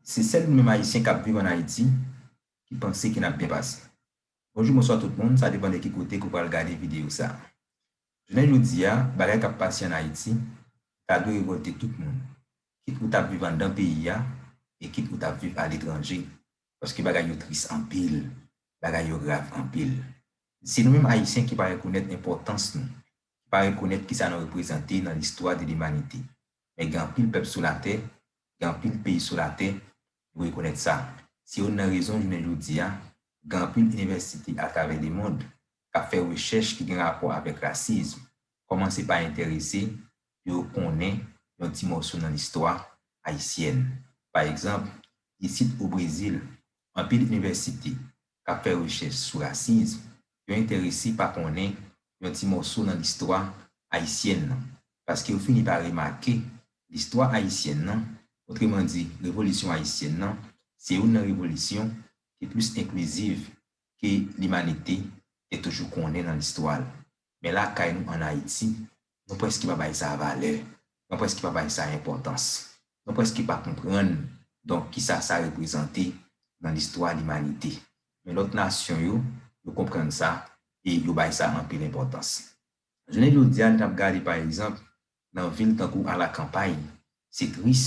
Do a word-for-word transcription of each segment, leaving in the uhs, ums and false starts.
Se sèl nou menm Ayisyen k ap viv ann Ayiti ki panse ke n ap byen pase. Bonjou, bonswa tout moun, sa depann de ki kote ke w pral gade videyo sa a. Jounen jodi a, bagay k ap pase ann Ayiti ta dwe revòlte tout moun, kit ou t ap viv anndan peyi a e kit ou t ap viv aletranje, paske bagay yo tris anpil, bagay yo grav anpil. Se nou menm Ayisyen ki pa rekonèt enpòtans nou, ki pa rekonèt kisa nou reprezante nan listwa de limanite. Men gen anpil pèp sou latè, gen anpil peyi sou latè, yo rekonèt sa. Se youn nan rezon jounen jodi a, gen anpil inivèsite atravè lemonn k ap fè rechèch ki gen rapò avèk rasism, kòmanse pa enterese pou yo konnen yon ti mòso nan listwa ayisyèn. Pa egzanp, isit o Brezil, anpil inivèsite k ap fè rechèch sou rasism, yo enterese pa konnen yon ti mòso nan listwa ayisyèn nan, paske yo fini pa remake listwa ayisyèn nan, otreman di, revolisyon ayisyèn nan, se youn nan revolisyon ki plis enkliziv ke limanite te toujou konnen nan listwa l. Men lakay nou ann Ayiti, nou prèske pa bay sa valè, nou prèske pa bay sa enpòtans, nou prèske pa konprann, donk, kisa sa reprezante nan listwa limanite. Men lòt nasyon yo, yo konprann sa e yo bay sa anpil enpòtans. Jounen jodi a, n ap gade, pa egzanp, nan vil tankou Alakampay, se tris,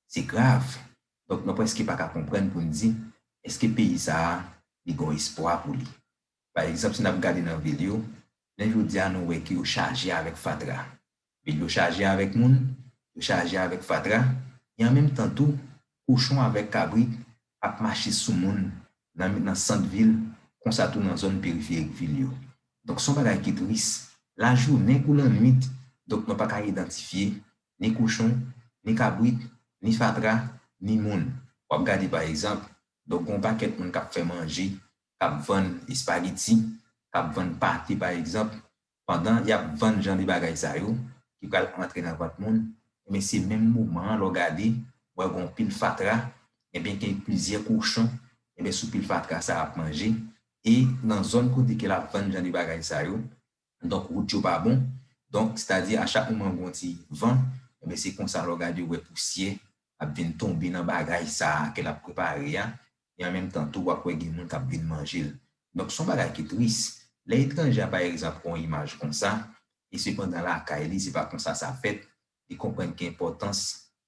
se grav. Donk, nou prèske pa ka konprann pou n di, èske peyi sa a, li gen espwa pou li? Pa egzanp, si n ap gade nan vil yo, jounen jodi a, nou wè ke yo chaje avèk fatra. Vil yo chaje avèk moun, yo chaje avèk fatra, e an menm tan tou, kochon avèk kabrit ap mache sou moun nan, nan sant vil, konsa tou nan zòn periferik vil yo. Donk, se yon bagay ki tris. Lajounen kou lannwit, donk, nou pa ka idantifye ni kochon, ni kabrit, ni fatra, ni moun. W ap gade, pa egzanp, donk, gen yon pakèt moun k ap fè manje, k ap vann espageti, k ap vann pate, pa egzanp, pandan y ap vann jan de bagay sa yo, ki pral antre nan vant moun, ebyen, se menm moman an, lè w gade, w wè gen yon pil fatra, ebyen, gen plizyè kochon, ebyen, sou pil fatra sa a ap manje, e nan zòn kote ke l ap vann jan de bagay sa yo, donk, wout yo pa bon. Donk, sètadi, a chak moman gen yon ti van, ebyen, se konsa, lè w gade, w wè pousyè ap vin tonbe nan bagay sa a ke l ap prepare a, e an menm tan tou, w ap wè gen moun k ap vin manje l. Donk, se yon bagay ki tris. Lè etranje a, pa egzanp, pran yon imaj konsa, e sepandan lakay li, se pa konsa sa fèt, li konprann ki enpòtans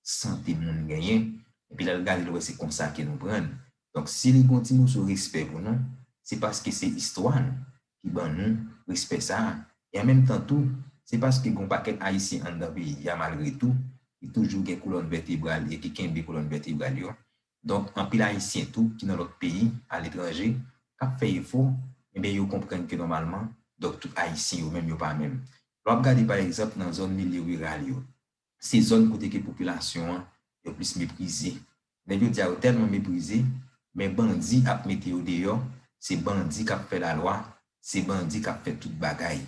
sante moun genyen, epi lè l gade, l wè se konsa ke nou pran l. Donk, si li gen yon ti moso respè pou nou, se paske se istwa nou ki ban nou respè sa a. E an menm tan tou, se paske gen yon pakèt Ayisyen anndan peyi a, malgre tou, ki toujou gen kolòn vètebral e ki kenbe kolòn vètebral yo. Donk, anpil Ayisyen tou ki nan lòt peyi, aletranje, k ap fè efò, ebyen, yo konprann ke nòmalman, donk, tout Ayisyen yo menm, yo pa menm. Lè w ap gade, pa egzanp, nan zòn milye riral yo, se zòn kote ke popilasyon an, yo plis meprize. Nèg yo di a yo tèlman meprize, men bandi ap mete yo deyò, se bandi k ap fè lalwa, se bandi k ap fè tout bagay.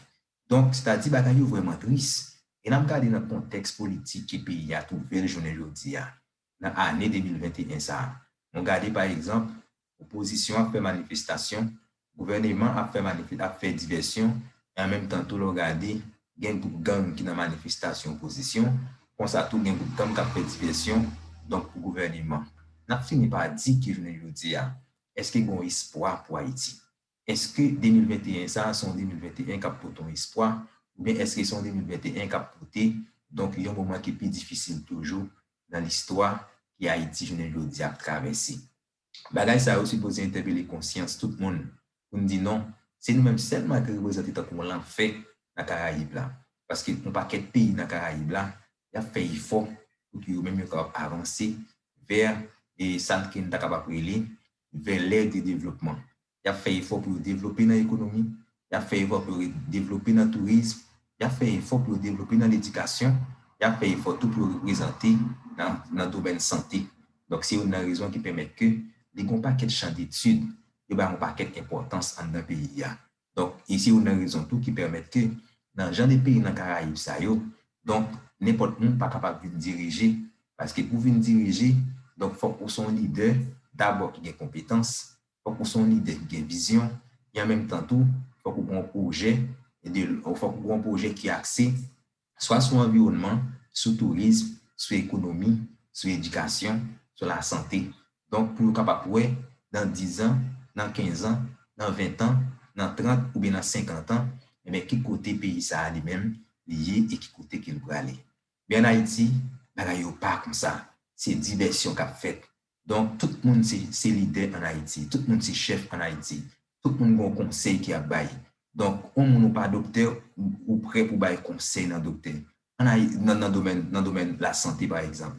Donk, sètadi bagay yo vrèman tris. E n ap gade nan kontèks politik ke peyi a twouve l jounen jodi a, nan ane de mil venteyen sa a. Nou gade, pa egzanp, opozisyon ap fè manifestasyon, gouvèneman ap fè manife-, ap fè divèsyon, e an menm tan tou, lè w gade, gen gwoup gang ki nan manifestasyon opozisyon, konsa tou gen gwoup gang k ap fè divèsyon, donk, pou gouvèneman. N ap fini pa di ke jounen jodi a, èske gen yon espwa pou Ayiti? Èske de mil venteyen sa a se yon de mil venteyen k ap pote yon espwa, oubyen èske se yon de mil venteyen k ap pote, donk, yon moman ki pi difisil toujou nan listwa ke Ayiti jounen jodi a ap travèse? Bagay sa yo sipoze entèpele konsyans tout moun pou n di non, se nou menm sèlman ki reprezante tankou yon lanfè nan Karayib la. Paske yon pakèt peyi nan Karayib la, y ap fè efò pou ke yo menm yo kapab avanse vè, e, sa ke n ta kapab rele vè lè de devlopman. Y ap fè efò pou yo devlope nan ekonomi, y ap fè efò pou yo devlope nan tourizm, y ap fè efò pou yo devlope nan ledikasyon, y ap fè efò tou pou yo reprezante nan, nan domèn sante. Donk, se youn nan rezon ki pèmèt ke li gen yon pakèt chan detid, yo bay yon pakèt enpòtans anndan peyi a. Donk, e se youn nan rezon tou ki pèmèt ke nan jan de peyi nan Karayib sa yo, donk, nenpòt moun pa kapab vin dirije, paske pou vin dirije, donk, fòk ou se yon lidè dabò ki gen konpetans, fòk ou se yon lidè ki gen vizyon, e an menm tan tou, fòk ou gen yon pwojè, e de, fòk ou gen yon pwojè ki akse swa sou anviwònman, sou tourizm, sou ekonomi, sou edikasyon, sou lasante. Donk, pou yo kapab wè, nan diz an, nan kenz an, nan ven an, nan trant oubyen nan senkant an, ebyen, ki kote peyi sa a li menm li ye e ki kote ke l prale. Men ann Ayiti, bagay yo pa konsa. Se divèsyon k ap fèt. Donk, tout moun se, se lidè ann Ayiti. Tout moun se chèf ann Ayiti. Tout moun gen yon konsèy ki ap bay. Donk, yon moun ou pa doktè, ou, ou prè pou bay konsèy nan doktè. Ann Ayi-, nan, nan domèn, nan domèn lasante, pa egzanp.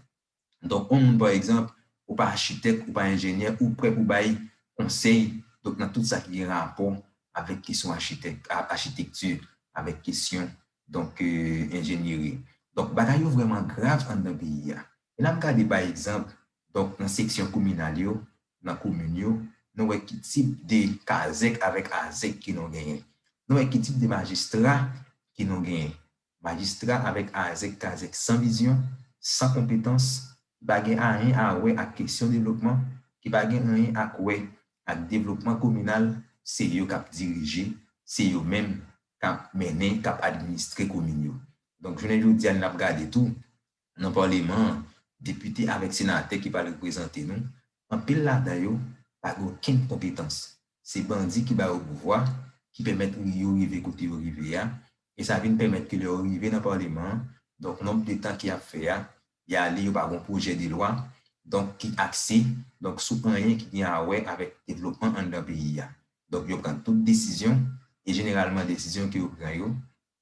Donk, yon moun, pa egzanp, ou pa achitèk, ou pa enjenyè, ou prè pou bay konsèy, donk, nan tout sa ki gen rapò avèk kesyon achitèk, a-, achitekti, avèk kesyon, donk, euh, enjenyeri. Donk, bagay yo vrèman grav anndan peyi a. E n ap gade, pa egzanp, donk, nan seksyon kominal yo, nan komin yo, nou wè ki tip de kazèk avèk azèk ke nou genyen. Nou wè ki tip de majistra ke nou genyen. Majistra avèk azèk kazèk san vizyon, san konpetans, ki pa gen anyen a wè ak kesyon devlopman, ki pa gen anyen ak wè ak devlopman kominal, se yo k ap dirije, se yo menm k ap mennen, k ap administre komin yo. Donk, jounen jodi a, n ap gade tou, nan palman an, depite avèk senatè ki pral reprezante nou, anpil ladan yo pa gen okenn konpetans. Se bandi ki ba yo pouvwa, ki pèmèt yo rive kote yo rive a, e sa vin pèmèt ke lè yo rive nan palman an, donk, nonb de tan ke y ap fè a, y ale, yo pa gen pwojè de lwa, donk, ki akse, donk, sou anyen ki gen a wè avèk devlopman anndan peyi a. Donk, yo pran tout desizyon, e jeneralman, desizyon ke yo pran yo,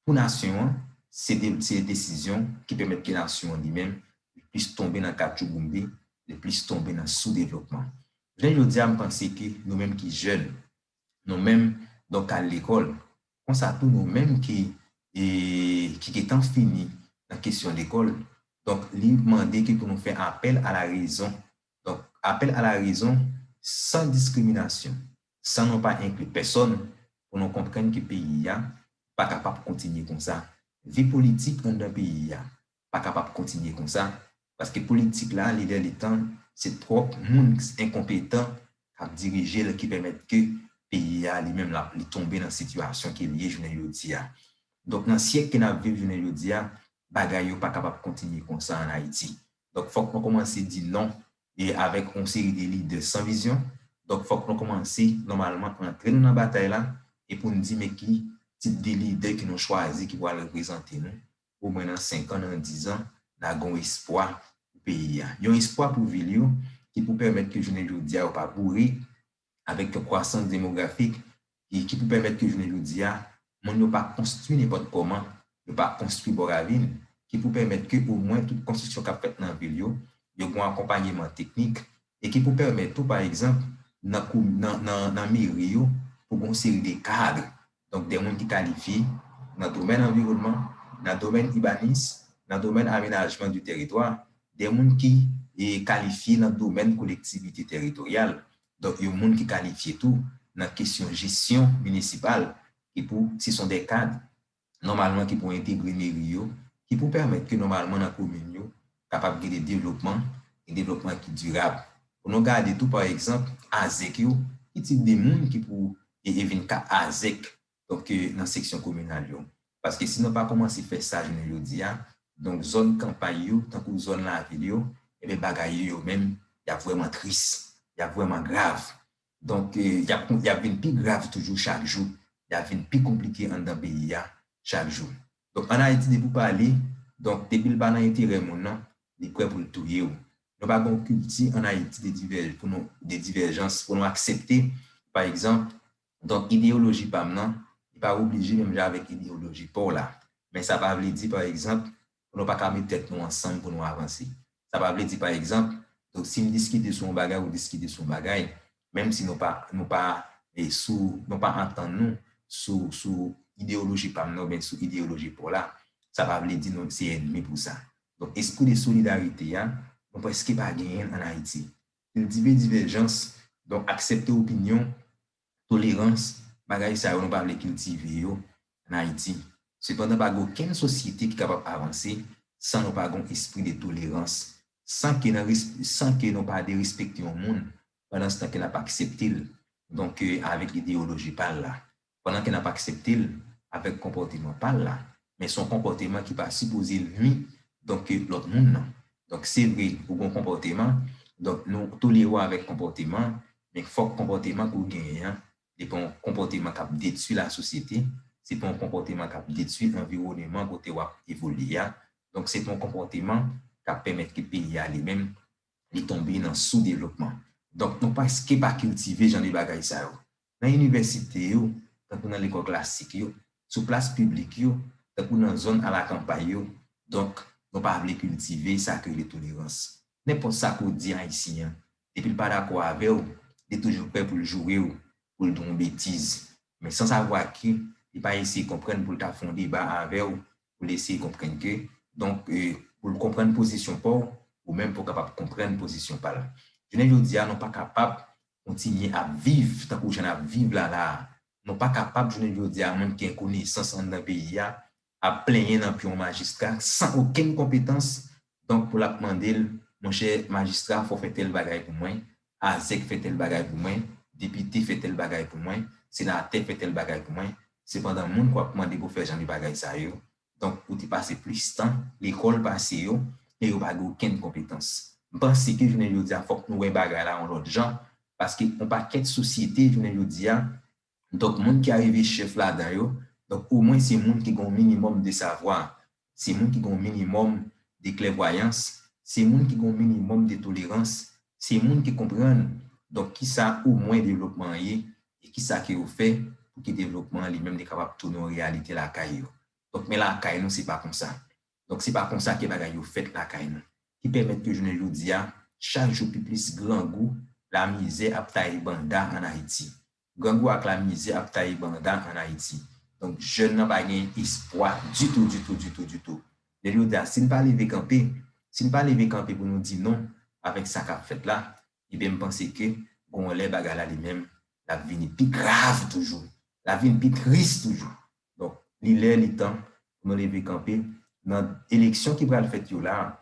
pou nasyon an, se de, se desizyon ki pèmèt ke nasyon an li menm, li plis tonbe nan katchouboumbe, li plis tonbe nan soudevlopman. Jounen jodi a, m panse ke nou menm ki jèn, nou menm, donk, k al lekòl, konsa tou nou menm ki, e, ki gentan fini nan kesyon lekòl, donk, li mande ke pou nou fè apèl a la rezon. Donk, apèl a la rezon san diskriminasyon, san nou pa enkli pèsòn, pou nou konprann ke peyi a pa kapab kontinye konsa. Vi politik anndan peyi a pa kapab kontinye konsa, paske politik la, li lè li tan, se twòp moun enkonpetan k ap dirije l ki pèmèt ke peyi a li menm la, li tonbe nan sitiyasyon ke l ye jounen jodi a. Donk, nan syèk ke n ap viv jounen jodi a, bagay yo pa kapab kontinye konsa ann Ayiti. Donk, fòk nou kòmanse di non e avèk yon seri de lidè san vizyon. Donk, fòk nou kòmanse nòmalman antre nou nan batay la e pou n di men ki tip de lidè ke nou chwazi ki pral reprezante nou, omwen nan senk an, nan diz an, n a gen yon espwa pou peyi a. Yon espwa pou vil yo ki pou pèmèt ke jounen jodi a yo pa boure, avèk yon kwasans demografik ki, ki pou pèmèt ke jounen jodi a, moun yo pa konstwi nenpòt kòman, yo pa konstwi bò ravin, ki pou pèmèt ke omwen tout konstriksyon k ap fèt nan vil yo, yo gen yon akonpanyeman teknik, e ki pou pèmèt tou, pa egzanp, nan kou-, nan, nan, nan meri yo, pou gen yon seri de kad, donk de moun ki kalifye nan domèn anviwònman, nan domèn ibanis, nan domèn amenajman di teritwa, de moun ki, e, kalifye nan domèn kolektivite teritoryal. Donk, yon moun ki kalifye tou nan kesyon jesyon minisipal, ki pou, se son de kad, nòmalman, ki pou entegre meri yo, ki pou pèmèt ke nòmalman nan komin yo, kapab gen de devlopman, e devlopman ki dirab. Pou nou gade tou, pa egzanp, azèk yo, ki tip de moun ki pou, e, e vin ka azèk, donk, e, nan seksyon kominal yo. Paske si nou pa kòmanse fè sa jounen jodi a, donk zòn kanpay yo, tankou zòn lavil yo, ebyen bagay yo, yo menm, y ap vrèman tris, y ap vrèman grav. Donk, e, y ap, y ap vin pi grav toujou chak jou, y ap vin pi konplike anndan peyi a chak jou. Donk, ann Ayiti, depi w pale, donk, depi l pa nan enterè moun nan, li prè pou l touye w. Nou pa gen yon kilti ann Ayiti de divè-, pou nou, de divèjans, pou nou aksepte, pa egzanp, donk, ideyoloji pa m nan, li pa oblije menm jan avèk ideyoloji pa w la. Men sa pa vle di, pa egzanp, pou nou pa ka met tèt nou ansanm pou nou avanse. Sa pa vle di, pa egzanp, donk, si m diskite sou yon bagay, ou diskite sou yon bagay, menm si nou pa, nou pa, e, sou, nou pa antann nou sou, sou ideyoloji pa m nan oubyen sou ideyoloji pa w la, sa pa vle di nou se ènmi pou sa. Donk, espri de solidarite a, nou prèske pa genyen l ann Ayiti. Kiltive divèjans, donk aksepte opinyon, tolerans, bagay sa yo nou pa vle kiltive yo ann Ayiti. Sepandan, pa gen okenn sosyete ki kapab avanse san nou pa gen yon espri de tolerans, san ke nan res-, san ke nou pa derespekte yon moun, pandanstan ke n ap aksepte l, donk, e, avèk ideyoloji pa l la. Pandan ke n ap aksepte l avèk konpòteman pa l la, men se yon konpòteman ki pa sipoze nwi, donk, lòt moun nan. Donk, se vre, ou gen yon konpòteman, Donk, nou tolere w avèk konpòteman, men fòk konpòteman ke w genyen an, li pa yon konpòteman k ap detwi lasosyete, se pa yon konpòteman k ap detwi anviwònman kote w ap evolye a. Donk, se pa yon konpòteman k ap pèmèt ke peyi a li menm, li tonbe nan soudevlopman. Donk, nou prèske pa kiltive jan de bagay sa yo. Nan inivèsite yo, tankou nan lekòl klasik yo, sou plas piblik yo, tankou nan zòn alakanpay yo, donk, nou pa vle kiltive sa ke rele tolerans. Nenpòt sa ke w di Ayisyen an, depi l pa dakò avè w, li toujou prè pou l joure w, pou l di w yon betiz. Men san savwa ke li pa eseye konprann pou l ta fè yon deba avè w, pou l eseye konprann ke, donk, e, pou l konprann pozisyon pa w, ou menm pou w kapab konprann pozisyon pa l. Jounen jodi a, nou pa kapab kontinye ap viv tankou jan n ap viv la la a. Nou pa kapab, jounen jodi a, moun ki gen konesans anndan peyi a, ap plenyen nan pye yon majistra san okenn konpetans. Donk, pou l ap mande l, monchè majistra, fò w fè tèl bagay pou mwen, azèk fè tèl bagay pou mwen, depite fè tèl bagay pou mwen, senatè fè tèl bagay pou mwen. Sepandan, moun k w ap mande pou fè jan de bagay sa yo, donk, ou te pase plis tan lekòl pase yo, e yo pa gen okenn konpetans. M panse ke jounen jodi a, fòk nou wè bagay la yon lòt jan, paske yon pakèt sosyete, jounen jodi a, donk, moun ki arive chèf ladan yo, donk, omwen se moun ki gen yon minimòm de savwa, se moun ki gen yon minimòm de klèvwayans, se moun ki gen yon minimòm de tolerans, se moun ki konprann, donk, kisa omwen devlopman an ye, e kisa ke yo fè pou ke devlopman an li menm li kapab tounen yon reyalite lakay yo. Donk, men lakay nou, se pa konsa. Donk, se pa konsa ke bagay yo fèt lakay nou. Ki pèmèt ke jounen jodi a, chak jou pi plis grangou, lamizè ap taye banda ann Ayiti. Grangou ak lamizè ap taye banda ann Ayiti. Donk, jèn nan pa gen espwa ditou, ditou, ditou, ditou. Lè jodi a, si n pa leve kanpe, si n pa leve kanpe pou nou di non avèk sa k ap fèt la, ebyen, m panse ke gon lè bagay la li menm, l ap vini pi grav toujou. L ap vin pi tris toujou. Donk, li lè, li tan pou nou leve kanpe nan eleksyon ki pral fèt yo la.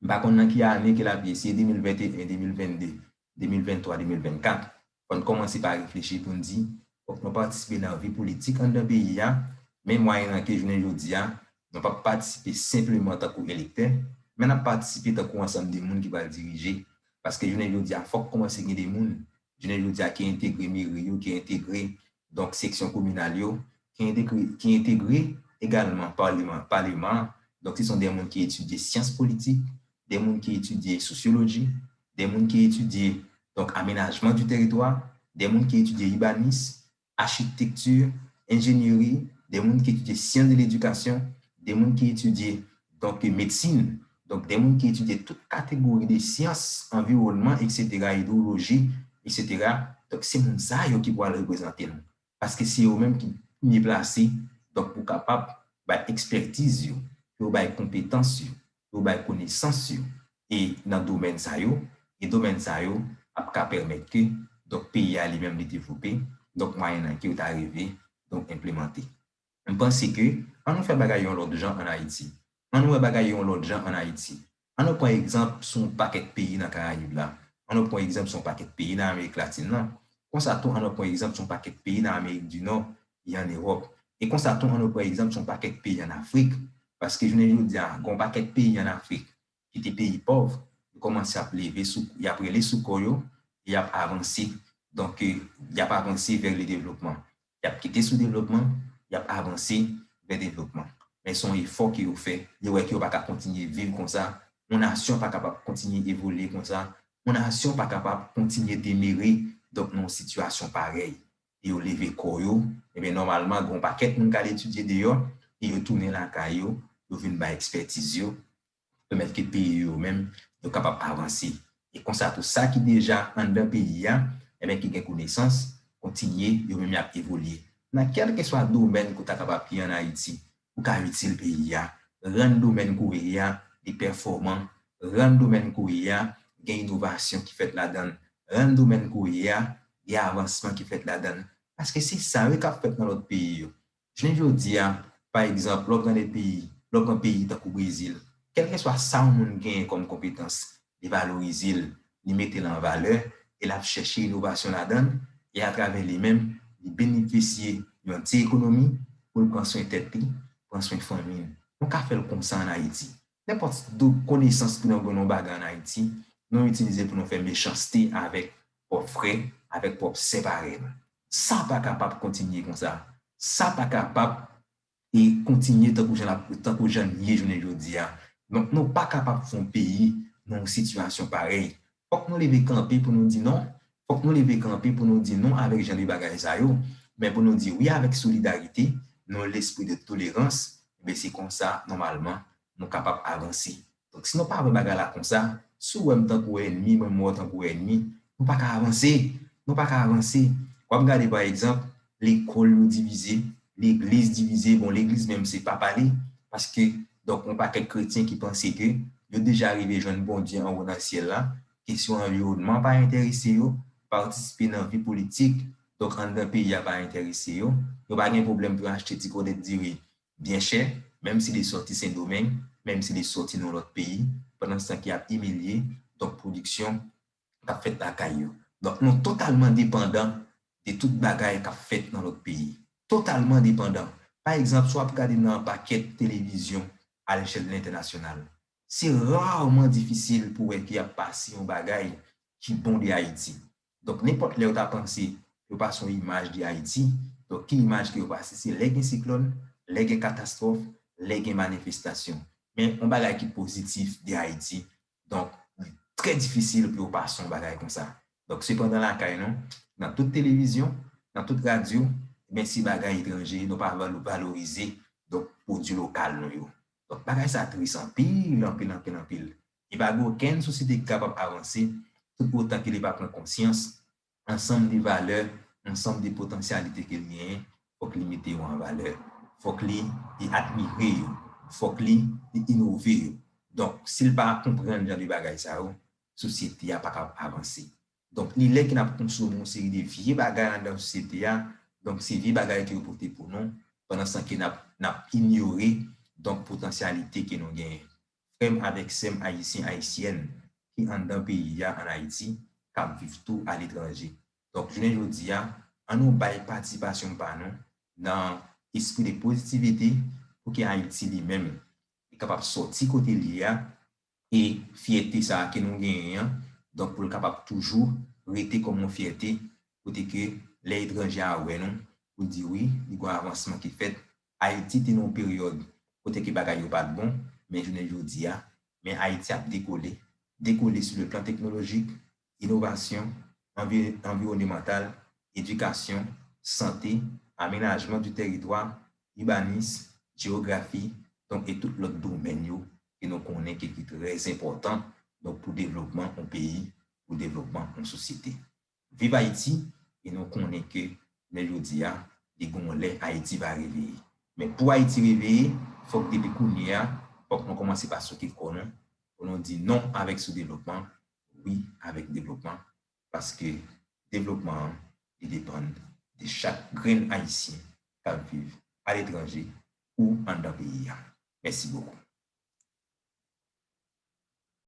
M pa konn nan ki ane ke l ap ye, si se de mil venteyen, de mil vennde, de mil venntwa, de mil vennkat. Fò n kòmanse pa reflechi pou n di, fòk nou patisipe nan vi politik anndan peyi a, men mwayennan ke jounen jodi a, nou p ap patisipe senpleman tankou elektè, men n ap patisipe tankou ansanm de moun ki pral dirije. Paske jounen jodi a, fòk kòmanse gen de moun, jounen jodi a, ki entegre meri yo, ki entegre, donk, seksyon kominal yo, ki entegre, ki entegre egalman paleman, paleman an. Donk, se son de moun ki etidye syans politik, de moun ki etidye sosyoloji, de moun ki etidye, donk, amenajman di teritwa, de moun ki etidye ibanis, achitekti, enjenyeri, de moun ki etidye syans de ledikasyon, de moun ki etidye, donk, medsin, donk, de moun ki etidye tout kategori de syans anviwònman, etsetera, idwoloji, etsetera. Donk, se moun sa yo ki pral reprezante nou. Paske se yo menm ki premye plase, donk, pou kapab bay ekspètiz yo, pou yo bay konpetans yo, pou yo bay konesans yo, e nan domèn sa yo, e domèn sa yo ap ka pèmèt ke, donk, peyi a li menm li devlope, donk, mwayennan ke yo ta rive, donk, enplemante. M panse ke, ann nou fè bagay yon lòt jan ann Ayiti. Ann nou wè bagay yon lòt jan ann Ayiti. Ann nou pran egzanp sou yon pakèt peyi nan Karayib la. Ann nou pran egzanp sou yon pakèt peyi nan Amerik Latin nan. Konsa tou, ann nou pran egzanp sou yon pakèt peyi nan Amerik di Nò e ann Ewòp. E konsa tou, ann nou pran egzanp sou yon pakèt peyi ann Afrik. Paske jounen jodi a, gen yon pakèt peyi ann Afrik ki te peyi pòv, yo kòmanse ap leve sou, y ap rele sou kò yo, e y ap avanse. Donk, y ap avanse vè le devlopman. Y ap kite soudevlopman, y ap avanse vè devlopman. Men se yon efò ke yo fè. Yo wè ke yo pa ka kontinye viv konsa. Yon nasyon pa kapab kontinye evolye konsa. Yon nasyon pa kapab kontinye demere, donk, nan yon sitiyasyon parèy. E yo leve kò yo, ebyen, nòmalman, gen yon pakèt moun k al etidye deyò, e yo tounen lakay yo, yo vin bay ekspètiz yo, pèmèt ke peyi yo menm, yo kapab avanse. E konsa tou, sa ki deja anndan peyi a, ebyen, ki gen konesans, kontinye, yo menm y ap evolye. Nan kèlkeswa domèn ke w ta kapab ye ann Ayiti, ou ka itil peyi a, rann domèn ke w ye a li pèfòman, rann domèn ke w ye a gen inovasyon ki fèt ladan l, rann domèn ke w ye a gen avansman ki fèt ladan l. Paske se sa wi k ap fèt nan lòt peyi yo. Jounen jodi a, pa egzanp, lè w gade peyi, lè w pran peyi tankou Brezil, kèlkeswa sa yon moun genyen kòm konpetans, li valorize l, li mete l an valè, e l ap chèche inovasyon ladan l, e atravè li menm, li benefisye yon ti ekonomi pou l pran swen tèt li, pran swen fanmi l. Nou ka fè l konsa ann Ayiti. Nenpòt do-, konesans ke nou gen nan yon bagay ann Ayiti, nou itilize l pou nou fè mechanste avèk pwòp frè, avèk pwòp sè parèy nou. Sa pa kapab kontinye konsa. Sa pa kapab e kontinye tankou jan l ap, tankou jan l ye jounen jodi a. Donk, nou pa kapab fè yon peyi nan yon sitiyasyon parèy. Fòk nou leve kanpe pou nou di non. Fòk nou leve kanpe pou nou di non avèk jan de bagay sa yo, men pou nou di wi avèk solidarite, nan lespri de tolerans, men se konsa, nòmalman, nou kapab avanse. Donk, si nou pa wè bagay la konsa, si w wè m tankou ènmi, mwen m wè w tankou ènmi, nou pa ka avanse. Nou pa ka avanse. W ap gade, pa egzanp, lekòl yo divize, legliz divize. Bon, legliz menm se pa pale, paske, donk, yon pakèt kretyen ki panse ke yo deja rive jwenn Bondye anwo nan syèl la, kesyon anviwònman pa enterese yo, patisipe nan vi politik, donk, anndan peyi a pa enterese yo, yo pa gen pwoblèm pou yo achte ti kolèt diri byen chè, menm si li sòti Sendomeng, menm si li sòti nan lòt peyi, pandan se tan ke y ap imilye, donk, pwodiksyon k ap fèt lakay yo. Donk, nou totalman depandan de tout bagay k ap fèt nan lòt peyi. Totalman depandan. Pa egzanp, si w ap gade nan pakèt televizyon alechèl entènasyonal, se raman difisil pou w wè ke y ap pase yon bagay ki bon de Ayiti. Donk, nenpòt lè yo ta panse yo pase yon imaj de Ayiti, donk, ki imaj ke yo pase? Se lè gen siklòn, lè gen katastwòf, lè gen manifestasyon. Men, yon bagay ki pozitif de Ayiti, donk, li trè difisil pou yo pase yon bagay konsa. Donk, sepandan, lakay nou, nan tout televizyon, nan tout radyo, men se bagay etranje, nou pa valo-, valorize, donk, pwodui lokal nou yo. Donk, bagay sa tris anpil, anpil, anpil, anpil. E pa gen okenn sosyete ki kapab avanse tout otan ke li pa pran konsyans ansanm de valè, ansanm de potansyalite ke l genyen, fòk li mete yo an valè, fòk li, li admire yo, fòk li, li inove yo. Donk, si l pa konprann jan de bagay sa yo, sosyete a pa kab avanse. Donk, li lè ke n ap konsome yon seri de vye bagay anndan sosyete a, donk, se vye bagay ke yo pote pou nou, pandan se tan ke n ap, n ap inyore, donk, potansyalite ke nou genyen. Frè m avèk sè m ayisyen, ayisyèn ki anndan peyi a, ann Ayiti, k ap viv tou aletranje. Donk, jounen jodi a, ann nou bay patisipasyon pa nou nan espri de pozitivite pou ke Ayiti li menm li kapab sòti kote l ye a, e fyète sa a ke nou genyen an, donk, pou l kapab toujou rete kòm yon fyète, kote ke lè etranje a wè nou, pou l di wi, li gen yon avansman ki fèt. Ayiti te nan yon peryòd kote ke bagay yo pa t bon, men jounen jodi a, men Ayiti ap dekole. Dekole sou le plan teknolojik, inovasyon, anvi-, anviwònmantal, edikasyon, sante, amenajman di tèritwa, ibanis, jewografi, donk, e tout lòt domèn yo ke nou konnen ke ki trè enpòtan, donk, pou devlopman yon peyi, pou devlopman yon sosyete. Viv Ayiti, e nou konnen ke, jounen jodi a, li gen yon lè Ayiti va reveye. Men pou Ayiti reveye, fòk depi kounye a, fòk nou kòmanse pa soke kò nou, pou nou di non avèk soudevlopman, wi avèk devlopman, paske devlopman an, li depann de chak grenn Ayisyen k ap viv aletranje ou anndan peyi a. Mèsi bokou.